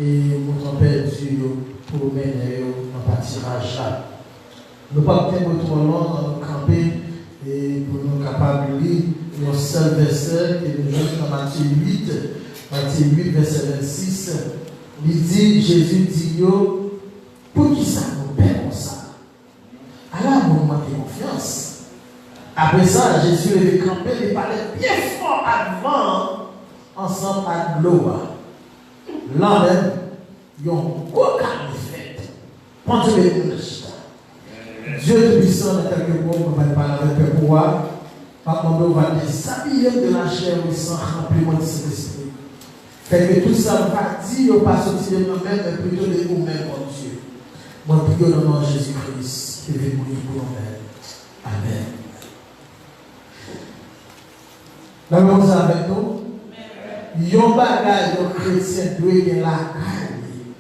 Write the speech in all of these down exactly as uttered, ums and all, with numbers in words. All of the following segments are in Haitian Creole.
E mouton pèdi yo pou mennen yo nan patiraj la. Nou p ap kenbe w twò lontan, nou kanpe, e pou nou kapab li yon sèl vèsè ke nou jwenn nan Matye uit, Matye uit, vèsè vennsis. Li di, Jezi di yo, poukisa nou pè konsa? Ala moun manke konfyans! Apre sa, Jezi leve kanpe, li pale byen fò ak van an ansanm ak dlo a. Lanmenm, yon gwo kalmi fèt. Bondye beni nou nan chita. Dye Toupisan, nan kèlke mo, mwen pral pale avèk pèp ou a. M ap mande w va dezabiye m de lachè e san, ranpli mwen de Sentespri. Fè ke tout sa m va di yo pa soti de mwen menm, men pito de ou menm, Bondye. Mwen priye w nan non Jezi Kris, ki vin mouri pou nou menm. Amèn. Nan men konsa avèk nou, yon bagay yon kretyen dwe gen lakay li,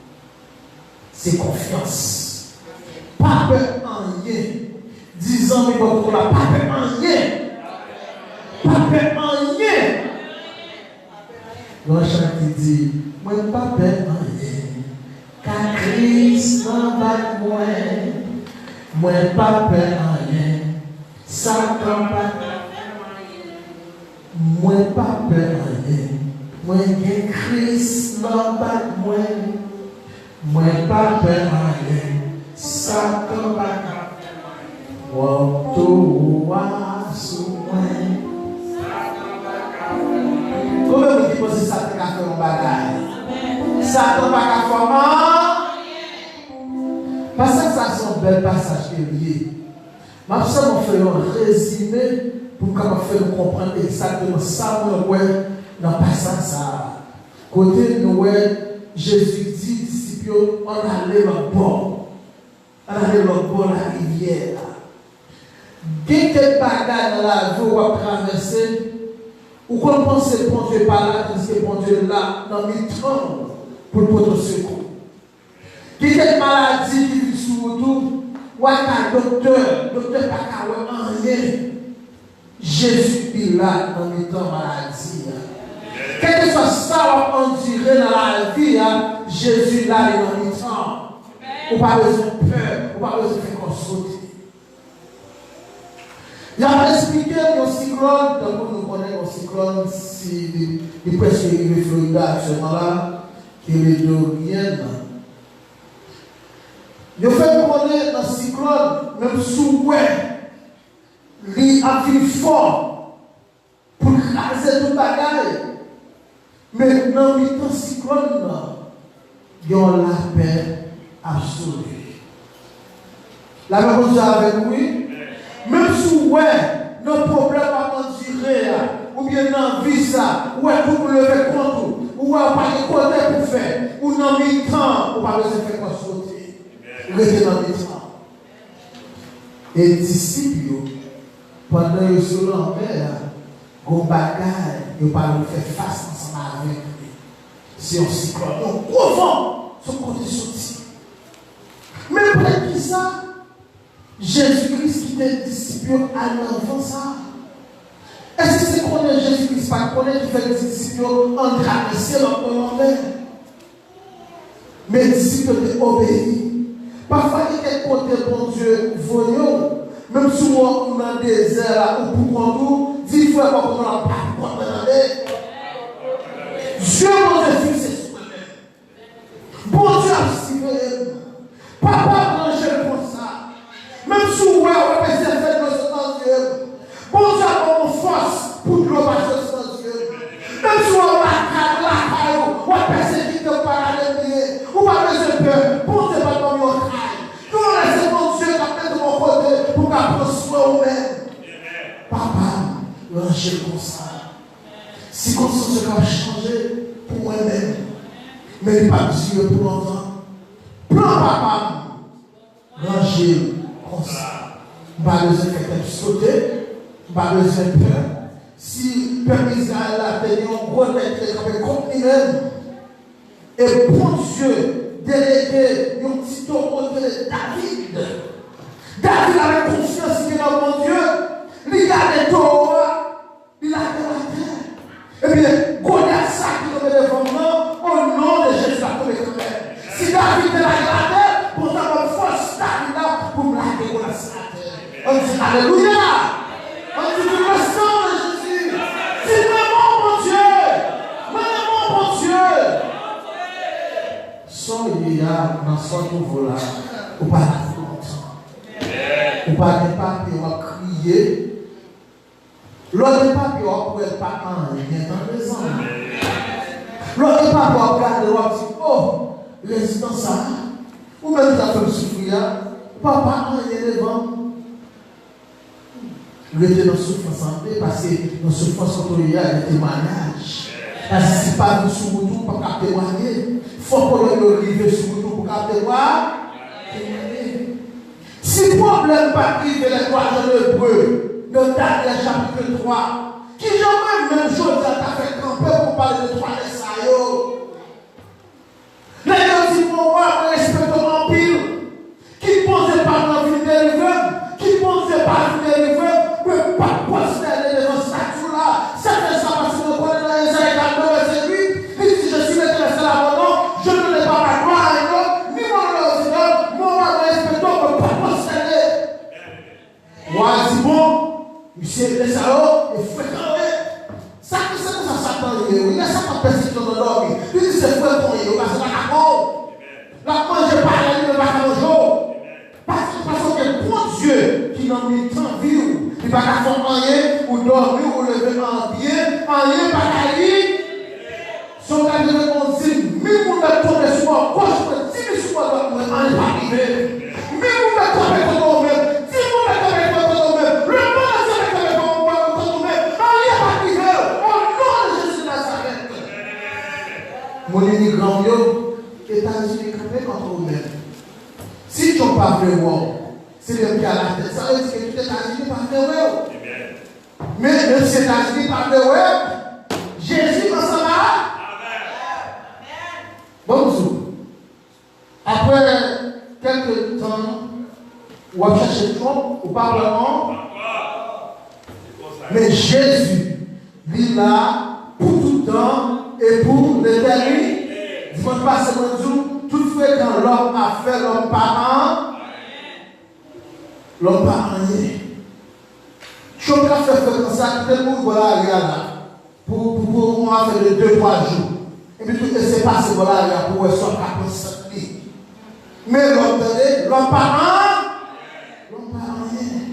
se konfyans. Pa pè anyen. Di zanmi bò kote w la, pa pè anyen. Pa pè anyen. Yon chan ki di, mwen pa pè anyen. Ka Kris nan bak mwen. Mwen pa pè anyen. Satan pa ka fè m anyen. Mwen pa pè anyen. Mwen gen Kris nan bak mwen. Mwen pa pè anyen. Satan pa ka fè m anyen. Wòto a sou mwen. Satan pa ka fè m anyen. Konbyen moun ki panse Satan ka fè yon bagay? Satan pa ka fè m anyen. Pasaj sa se yon bèl pasaj ke l ye. M ap sèlman fè yon rezime pou m kapab fè nou konprann egzakteman sa mwen wè nan pasaj sa a. Kote nou wè Jezi di disip yo, ann ale lòt bò. Ann ale lòt bò larivyè a. Gen kèk bagay nan lavi w w ap travèse, ou konn panse Bondye pa la, tandiske Bondye la nan mitan w pou l pote w sekou. Gen kèk maladi ki vin sou wout ou, w al kay doktè, doktè pa ka wè anyen. Jezi, li la nan mitan maladi a. Kèlkeswa sa w ap andire nan lavi a, Jezi la, li nan mitan. Ou pa bezwen pè, ou pa bezwen fè kò w sote. Y ap esplike yon siklòn, tankou nou konnen yon siklòn, si li, li prèske rive Florida aktyèlman la, ki rele Dorian. Yo fè nou konnen nan siklòn, menm si w wè li ap vin fò pou l kraze tout bagay, men nan mitan siklòn nan, gen yon lapè absoli. Lapè Bondye avèk ou, wi. Menm si w wè nan pwoblèm w ap andire a, oubyen nan vi sa, ou wè tout moun leve kont ou, ou wè ou pa gen kote pou fè, ou nan mitan, ou pa bezwen fè kò w sote. Rete nan mitan. E disip yo, pandan yo sou lanmè a, gon bagay yo pa vle fè fas ansanm avèk li. Se yon siklòn, yon gwo van, se yon kote soti. Men poutèt kisa Jezi Kris kite disip yo al nan van sa a? Èske se konnen Jezi Kris pa t konnen ki fè l di disip yo ann travèse lòt bò lanmè? Men disip yo te obeyi. Pafwa gen kèk kote Bondye voye w, menm si w wè w nan dezè la, ou poukont ou, di frè bò kote w la, pa poukont mwen, tande. Zye Bondye fikse sou mwen menm. Bondye ap siveye m. Papa m ranje l konsa. Menm si w wè w ap eseye fè dlo sot nan zye m, Bondye ap ban w fòs pou dlo pa sot nan zye m. Menm si w wè w lakay, lakay ou, w ap pèsekite w, pa gade byen, ou pa bezwen pè. Bondye pral ban w yon kay. Yon lè se Bondye k ap mete w yon kote pou w ka pran swen w menm. Papa m ranje l konsa. Sikonstans yo ka chanje pou mwen menm, men li p ap dire pou lontan. Plan papa m ranje l konsa. M pa bezwen fè tèt sote, m pa bezwen pè. Si pèp Izrayèl la te gen yon gwo nèg ki te kanpe kont li menm, e Bondye delege yon ti towo ki rele David. David avèk konfyans li gen nan Bondye, li gade towo a, li lage l atè. Ebyen, Golyat sa ki tonbe devan m nan, o non de Jezi, l ap tonbe kanmenm. Alelouya! Ann di, di, mwen sanble Jezi. Di, mwen renmen w, Bondye. Mwen renmen w, Bondye. Sa w ye a, nan sa w twouve w la, ou pa la pou lontan. Ou pa gen papye, w ap kriye. Lè w gen papye, w ap wè l pa anyen, tande zanmi. Lè w gen papye, w ap gade, w ap di, o, rezidans sa a, ou menm ki t ap fè m soufri a, pa, pa anyen devan m. Rete nan soufrans an pe, paske nan soufrans kote w ye a, gen temwayaj. Paske si pa vin sou wout ou, ou p ap ka temwaye. Fòk pwoblèm yo rive sou wout ou pou w ka temwa-, temwaye. Si pwoblèm pa t rive lè twa jèn Ebre nan Danyèl chapit twa, kijan mwen menm jodi a ta fè kanpe pou m pale de twa nèg sa yo? Nèg yo di, "Mon wa, mwen respekte w anpil. Kit Bondye pa m nan vin delivre m, kit Bondye pa vin delivre m, mwen p ap pwostène devan estati w la." Sèten sa, paske nou konnen nan Ezayi karannde vèsè uit, li di, "Je suis l'Éternel, c'est l'abandon, je ne donne pas ma gloire à un homme, ni mon honneur aux idoles, mon wa, mwen respekte w, mwen p ap pwostène." Wa a di, "Bon, misye, nèg sa yo, yo frekan, wi. Sa ki se konsa Satan ye, wi. Lè Satan pèsekite w nan dòmi, li di se frekan w ye, ou pa se pa ka pran w. L ap manje palè li, men pa ka manje w. Paske, paske w gen Bondye ki nan mitan vi w. Li pa ka fè w anyen, ou dòmi, ou leve anbyen, anyen pa ka li." Si w ta leve yon dim, mil moun mèt tonbe sou bò goch mwen, di mil sou bò dwat mwen, anyen p ap rive. Mil moun mèt kanpe kote w menm, di moun mèt kanpe kote w menm, lemonn antye mèt kanpe kote w menm, anyen p ap rive. O non de Jezi Nazarèt. Moun imigran w yo, Etazini kanpe kont ou menm. Si Trump pa vle wè w, se li menm ki alatèt, sa vle di ke tout Etazini pa vle wè w. Men, menm si Etazini pa vle wè, Jezi ansanm a. Bon, m di w, apre kèlke tan, w ap chache Trump, ou pa wè l ankò. Men Jezi, li la pou tout tan e pou letènite. Dimanch pase, mwen di w, tout frekan lòm ap fè, lòm pa an. Lòm pa anyen. Trump ka fè frekan sa, kite l mouri bò lari a la. Pou, pou, pou yon afè de de, twa jou. Epi tou, eseye pase bò lari a pou w wè si w ap ka pran sant li. Men lòm, tande, lòm pa an-, lòm pa anyen.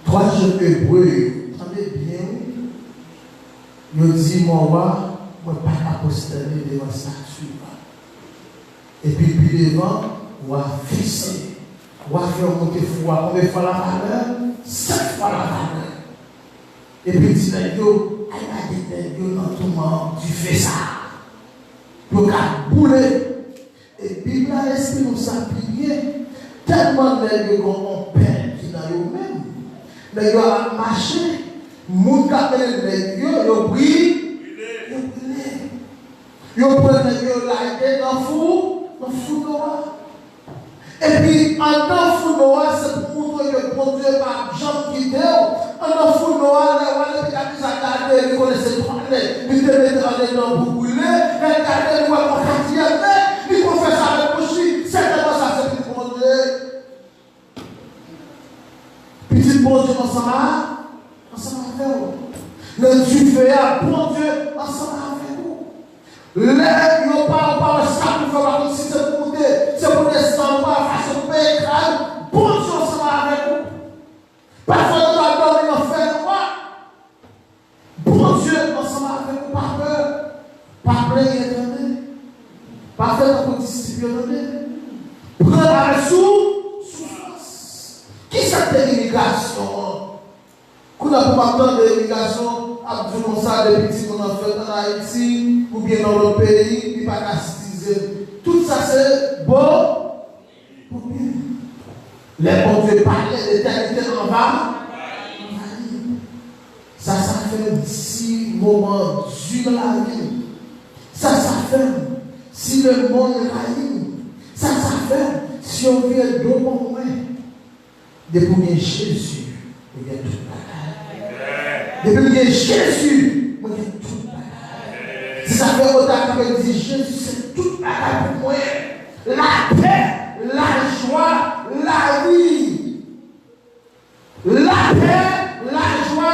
Twa jèn Ebre yo, tande byen, wi. Yo di, "Mon wa, mwen pa ka pwostène devan estati w la." Epi pi devan, wa vekse. Wa fè yo monte fou a. Konbyen fwa lavalè? Sèt fwa lavalè. Epi l di nèg yo, "Al gade nèg yo nan touman dife sa a. Yo ka boule." E Bib la esplike nou sa pi byen. Tèlman nèg yo gen yon pèn ki nan yo menm, nèg yo ap mache, moun k ap mennen nèg yo, yo bri-, yo brile. Yo pran nèg yo lage nan fou, nan fou nwa. Epi anndan fou nwa, se pou montre ke Bondye pa ap janm kite w. Anndan fou nwa, lè w al Nebikadneza gade, li konnen se twa nèg li te mete andedan pou brile, lè l gade, li wè yon katriyèm nèg, li konfese avèk bouch li, sètènman sa se pitit Bondye. Pitit Bondye ansanm a, ansanm avè w. Nan dife a, Bondye ansanm avè w. Lè yo pa, yo pa wè sa pou fè, pa konn si se pou moute, se pou desann, ou pa wè fason pou peye kay, Bondye ansanm avèk ou. Pafwa yo ta dòmi nan fènwa. Bondye ansanm avèk ou, pa pè. Pa plenyen, tande. Pa fè tankou disip yo, tande. Pran l avèk sou, soufrans. Kisa k te imigrasyon an? Kounye a pou m ap tande imigrasyon ap di w konsa, depi timoun nan fèt ann Ayiti oubyen nan lòt peyi, li pa ka sitizen. Tout sa se bon. Pou byen. Lè Bondye pale, letènite anvayi. Sa, sa fè m si moman di nan lavi m. Sa, sa fè m si lemonn rayi m. Sa, sa fè m si yo vire do ban mwen. Depi w gen Jezi, ou gen tout bagay. Depi w gen Jezi, mwen gen tout bagay. Se sa fè Otan kanpe di, "Jezi se tout bagay pou mwen. Lapè, lajwa, lavi." Pè, lajwa,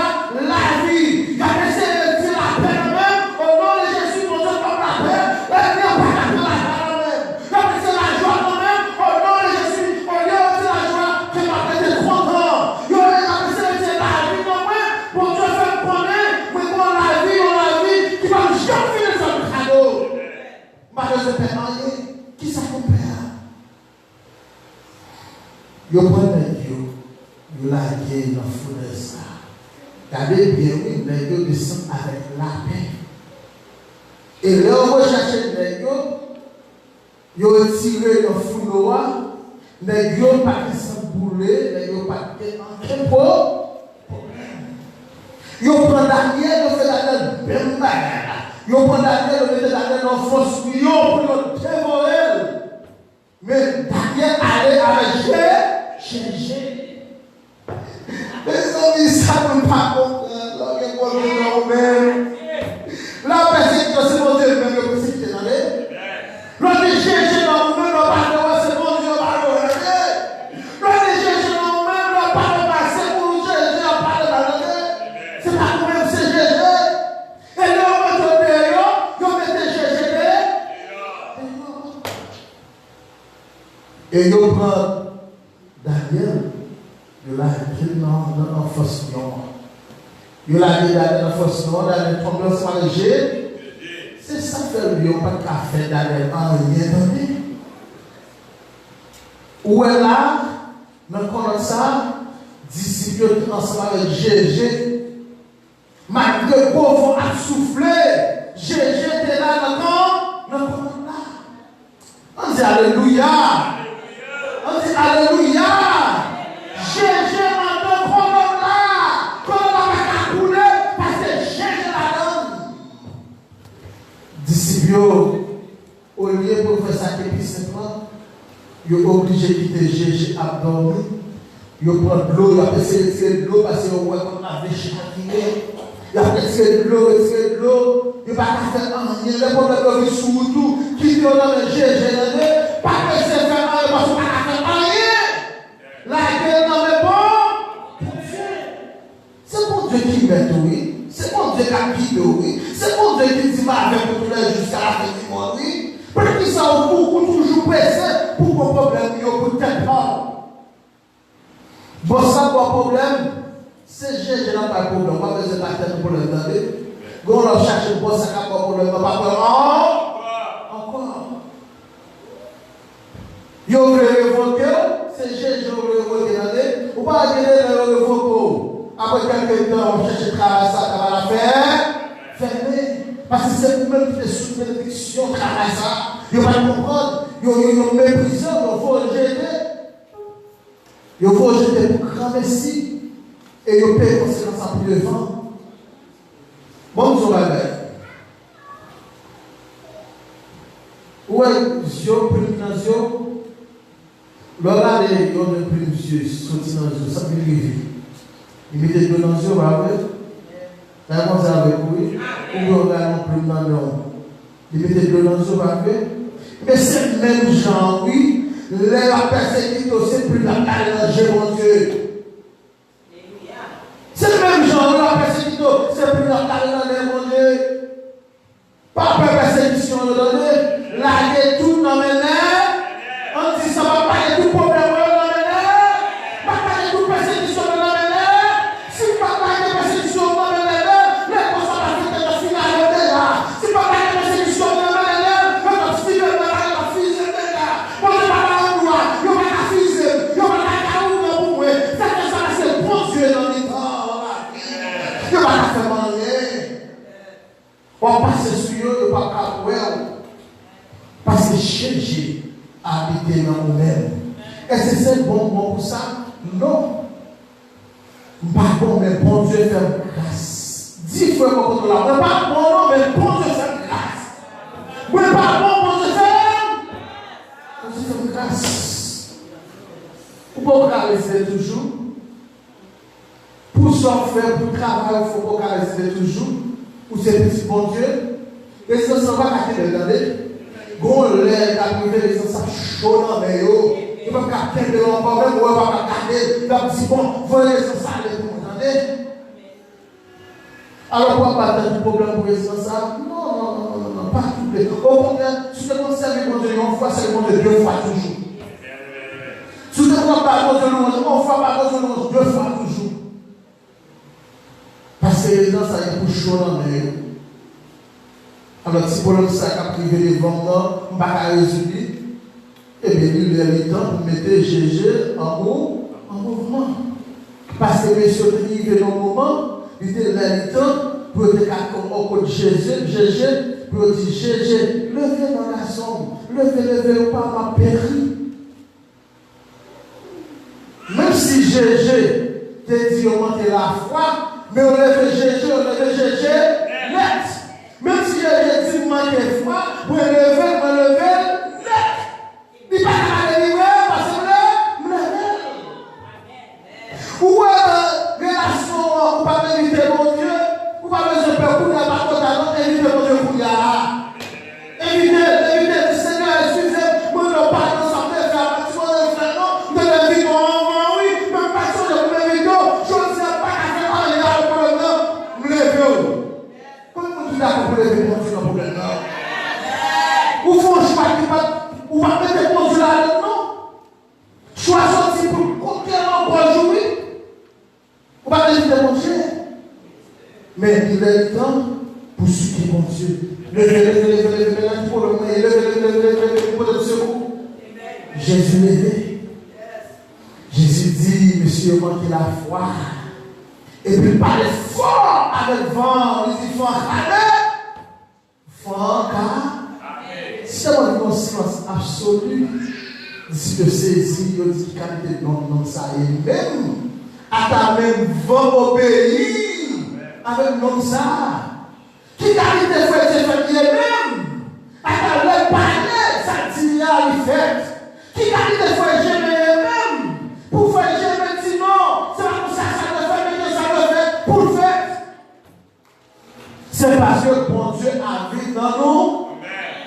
lavi. Y ap eseye retire lapè nan men m. O non de Jezi, Bondye ban m lapè. Ènmi an pa ka pran lapè nan men m. Y ap retire lajwa nan men m. O non de Jezi, olye yo retire lajwa, ke m ap rete kontan. Yo, y ap eseye retire lavi nan mwen. Bondye fè m konnen mwen gen yon lavi, yon lavi ki p ap janm fini fè m kado. M pa bezwen pè anyen. Kisa pou m pè a? Yo pran nèg yo, yo lage yo nan founèz la. Gade byen wi, nèg yo desann avèk lapè. E lè yo rechèche nèg yo, yo retire yo nan founo a, nèg yo pa t gen sant boule, nèg yo pa t gen ankenn pwoblèm. Yo pran Danyèl, yo fè Danyèl menm bagay la. Yo pran Danyèl, yo mete Danyèl nan fòs lyon pou yo devore l. Men Danyèl ale avèk Je, Jezi. Mezanmi, sa moun pa konprann, lè w gen Bondye nan ou menm. Lè w pèsekite, se Bondye menm yo pèsekite, tande. Lè w gen Jezi nan ou menm, lè w pa dwe wè, se Bondye yo pa dwe wè, tande. Lè w gen Jezi nan ou menm, lè w pa dwe pase pou Jezi ap pale la, tande. Se pa ou menm, se Jezi. E lè yo mete w deyò, yo mete Jezi deyò. E yo pran Danyèl, yo lage l nan, nan, nan fòs lyon an. Yo lage Danyèl nan fòs lyon an, Danyèl tonbe ansanm avèk Je. Se sa k fè lyon pa t ka fè Danyèl anyen, tande. Ou wè la, nan kòlòn sa, disip yo te ansanm avèk Jezi. Malgre gwo van ap soufle, Jezi te la nan kò, nan kòlòn la. Ann di alelouya! Ann di alelouya! Jezi anndan kòlòn la! Kòlòn la pa ka koule, paske Jezi ladan l. Disip yo, olye pou yo fè sa ki pi senp lan, yo oblije kite Jezi ap dòmi. Yo pran dlo, y ap eseye retire dlo, paske yo wè kòm avè chak ki ye. Y ap retire dlo, retire dlo. Yo pa ka fè anyen. Lè pwoblèm yo vin sou wout ou, kite yo nan men Jezi, tande. Pa eseye fè anyen, paske ou pa ka fè anyen. Lage l nan men bon Bondye. Se Bondye ki mèt ou, wi. Se Bondye k ap gide w, wi. Se Bondye ki di m avèk ou toulèjou jiska lafen di mond, wi. Poukisa ou, ou, ou toujou prese pou gwo pwoblèm yo pou tèt pa w? Bòs la ba w pwoblèm, se Jezi l ap bay pwoblèm. Ou pa bezwen bay tèt ou pwoblèm, tande. Gen yon lè w ap chache bòs la k ap ba w pwoblèm nan, pa pran l an-, ankò. Yo vle revoke w, se Jezi yo vle revoke, tande. Ou pa wè gen de lè yo revoke w. Apre kèlke tan, w ap chèche travay sa, travay la fè-, fèmen. Paske se ou menm ki te sou benediksyon travay sa. Yo pa t konprann. Yo, yo, yo meprize w, yo voye w jete. Yo voye w jete pou granmesi. E yo peye konsekans la pi devan. Bon, m di w yon bagay. Ou wè zye w, plim nan zye w? Lè w gade yon nèg plim zye soti nan zye w, sa k vin rive? Li mete dlo nan zye w, pa vre? Sa konsa avèk ou, wi. Ou wè w gade yon plim nan men w. Li mete dlo nan zye w, pa vre? Men se menm jan an, wi. Lè y ap pèsekite w, se plim y ap gade nan je Bondye. Se menm jan an, lè y ap pèsekite w, se plim y ap gade nan je Bondye. Pa pè pèsekisyon yo, tande. Lage tout nan men Nèg. Ann di sa, m ap lage tout pwoblèm mwen yo nan men Nèg. M ap lage tout pèsekisyon mwen nan men Nèg. Si m pa t lage pèsekisyon mwen nan men Nèg, lè konsa m ap fete nan final yo deja. Si m pa t lage pèsekisyon mwen nan men Nèg, yo t ap simen m nan lari, yo t ap fize m deja. Bondye pa ba yo dwa, yo pa ka fize m, yo pa ka goumen pou mwen. Fè ke sa pase Bondye nan mitan lavi m. Yo pa ka fè m anyen. W ap pase sou yo, yo p ap ka wè w. Paske Jezi abite nan ou menm. Èske se bon, bon pou sa? Non. M pa bon, men Bondye fè m gras. Di frè bò kote w la, mwen pa bon non, men Bondye fè m gras. Mwen pa bon, Bondye fè m, Bondye fè m gras. Ou poko ka reziste toujou. Pou sa w fè, pou travay ou fè, ou poko ka reziste toujou. Ou se pitit Bondye. Rezistans lan pa ka kenbe l, tande. Gon lè l ap rive, rezistans ap cho nan men yo. Yo p ap ka kenbe l ankò, menm wè yo p ap ka gade l. Y ap di, bon, voye rezistans ale pou mwen. Alò, pou w ap bat nan tout pwoblèm pou rezon sa, non, non, non, non, non, non, pa twouble. Okontrè, si w te konn sèvi Bondye yon fwa, sèvi Bondye de fwa toujou. Si w te konn ap ba Bondye lwanj yon fwa, ba Bondye lwanj de fwa toujou. Paske rezon sa gen pou cho nan men yo. Alò, ti pwoblèm sa k ap rive devan m nan, m pa ka rezoud li. Ebyen, li lè li tan pou mete J J an mou-, an mouvman. Paske mesye yo te rive nan moman, li te lè li tan pou yo te ka kòm o kot Jezi, J J, pou yo di, J J, leve non gason m, leve, leve, ou pa m ap peri. Menm si J J te di yo manke lafwa, men yo leve J J, yo leve J J nèt. Menm si J J di m manke fwa, mwen leve l, mwen leve l nèt. Li pa ka pa delivre, paske m le-, m leve l. Ou wè, relasyon an, ou pa envite Bondye, ou pa bezwen pè kounye a, pa kote a, non, envite Bondye kounye a. Envite l, envite l, di, Senyè, eskize m, mwen mande w padon, sa m te fè a, pa t sipoze fè, non, m te dwe envite w anvan, wi, men m pa t sonje pou m envite w, jodi a, m pa ka fè anyen avèk pwoblèm nan, m leve w. Konbyen moun ki dakò pou leve Bondye nan pwoblèm nan? Ou fè yon chwa ki pa t, ou pa mete Bondye ladan l, non. Chwa soti pou l kote nan gòj ou, wi. Ou pa envite Bondye. Men li lè li tan pou sipliye Bondye. Leve, leve, leve, leve, men nan ki pwoblèm mwen ye, leve, leve, leve, leve, leve, pou pote m sekou. Jezi leve. Jezi di, mesye yo manke lafwa. Epi l pale fò avèk van an, li di, van an, kalme. Van an ka. Si sèlman li gen yon silans absoli, disip yo sezi, yo di, ki kalite nonm, nonm sa ye menm? Ata menm van obeyi avèk nonm sa. Ki kalite frè Dye fè l ye menm? Ata lè l pale, sa l di a, li fèt. Ki kalite frè Jemen ye menm? Pou frè Jemen di non, se pa konsa sa dwe fèt, men jan sa dwe fèt, pou l fèt. Se paske Bondye a viv nan nou.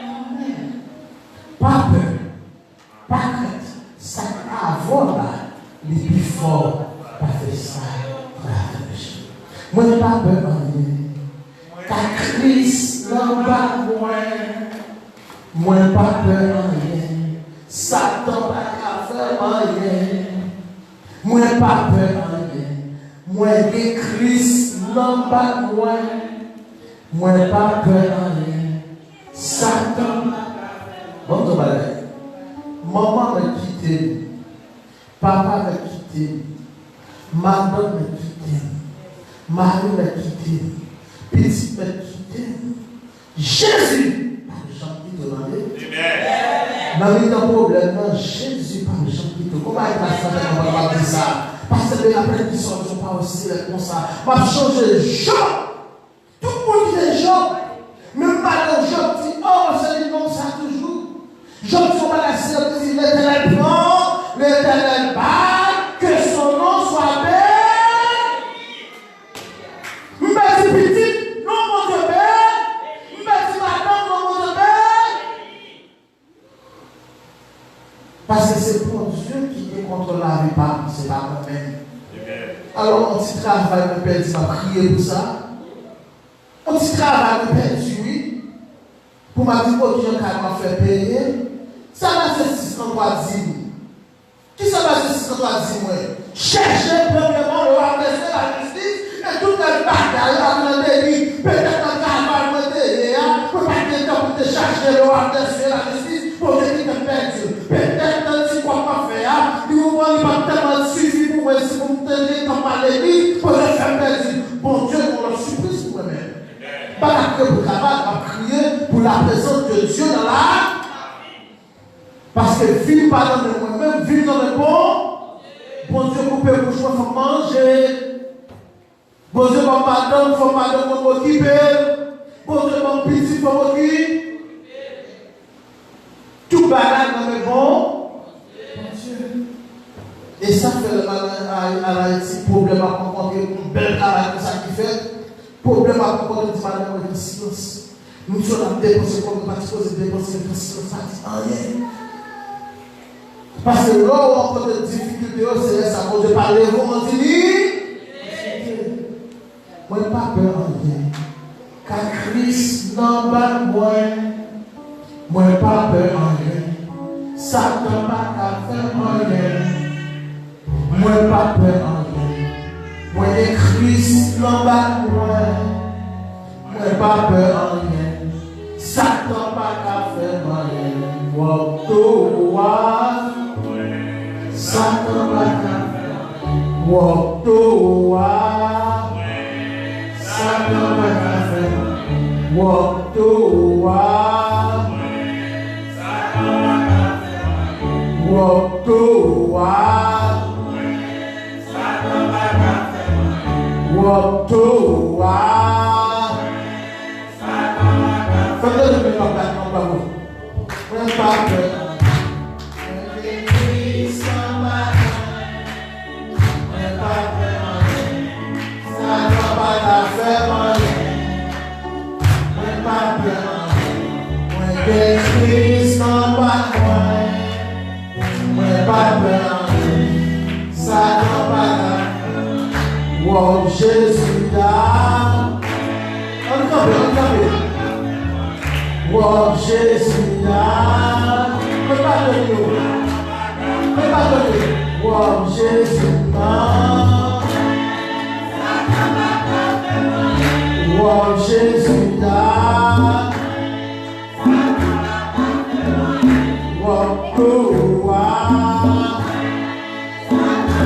Amèn. Pa pè, pa krent, sa k avan w la, li pi fò pase sa k avan w. Mwen pa pè anyen, ka Kris nan ba mwen. Mwen pa pè anyen, Satan pa ka fè m anyen. Mwen pa pè anyen. Mwen gen Kris nan bak mwen. Mwen pa pè anyen. Satan pa ka fè m anyen. Ban m di w bagay. Manman mwen kite m. Papa mwen kite m. Madanm mwen kite m. Mari mwen kite m. Pitit mwen kite m. Jezi pa janm kite w, tande. Amèn. Nan mitan pwoblèm nan, Jezi pa janm kite w. Konbyen nan klas la tèlman pa kapab di sa? Pastè Bela plen ki sòti yon pawòl silèk konsa. M ap chonje Jòb. Tout moun kite Jòb. Menm madanm Jòb di, o, se li nonm sa toujou. Jòb di yon bagay silèk, li di, Letènèl pran, Letènèl bay, que son nom soit béni. M pèdi pitit, non, Bondye beni. M pèdi madanm, non, Bondye beni. Paske se Bondye ki gen kontwòl lavi pa m, se pa mwen menm. Amèn. Alò, yon ti travay mwen pèdi, m ap kriye pou sa. Yon ti travay mwen pèdi, wi. Pou m ap di, o, kijan kay mwen ap fè peye? Sa pase sis nan twa di m. Kisa pase sis nan twa di mwen? Chèche premyèman le royaume des cieux, la justice, e tout lòt bagay yo ap rete li. Petèt nan travay mwen te ye a, mwen pa t gen tan pou m te chache le royaume des cieux, la justice, Bondye kite m pèdi l. Petèt nan ti kòb m ap fè a, li konprann li p ap tèlman sifi pou mwen si pou m te gen tan m al legliz, Bondye fè m pèdi l. Bondye gen yon lòt sipriz pou mwen menm. M pa t ap kriye pou travay, m ap kriye pou la présence de Dieu dans la Paske vi m pa nan men mwen menm, vi m nan men Bon-, Bondye koupe bouch mwen, fò m manje. Bondye ban m madanm, fò madanm mwen m okipe l. Bondye ban m pitit, fò m okipe. Tout bagay nan men Bon-, Bondye. E sa k fè lè m al, al, al Ayiti, pwoblèm ap rankontre, yon bèl travay konsa ki fèt, pwoblèm ap rankontre, m di madanm mwen, rete silans. Moun sa yo ap depanse kòb yo pa t sipoze depanse, depanse yo pa di anyen. Paske lè w rankontre difikilte yo, se lè sa Bondye pale, ou di li. Mwen pa pè anyen. Ka Kris nan bak mwen. Mwen pa pè anyen. Satan pa ka fè m anyen. Mwen pa pè anyen. Mwen gen Kris nan bak mwen. Mwen pa pè anyen. Satan pa ka fè m anyen. Wòk tou a. Satan pa ka fè m anyen. Wòk tou a. Satan pa ka fè m anyen. Wòk tou a. Wòk tou a. Wòk tou a. Fè m tande mwen pa bat non pa mwen. Mwen pa pè. Mwen gen Kris anba mwen. Mwen pa pè anyen. Satan pa ka fè m anyen. Mwen pa pè anyen. Mwen gen Kris anba mwen. Mwen pa pè anyen. Satan pa ka. Wòk Jezi a. Ann kanpe, ann kanpe. Wòk Jezi a. Mwen pa pè yo. Mwen pa pè yo. Wòk Jezi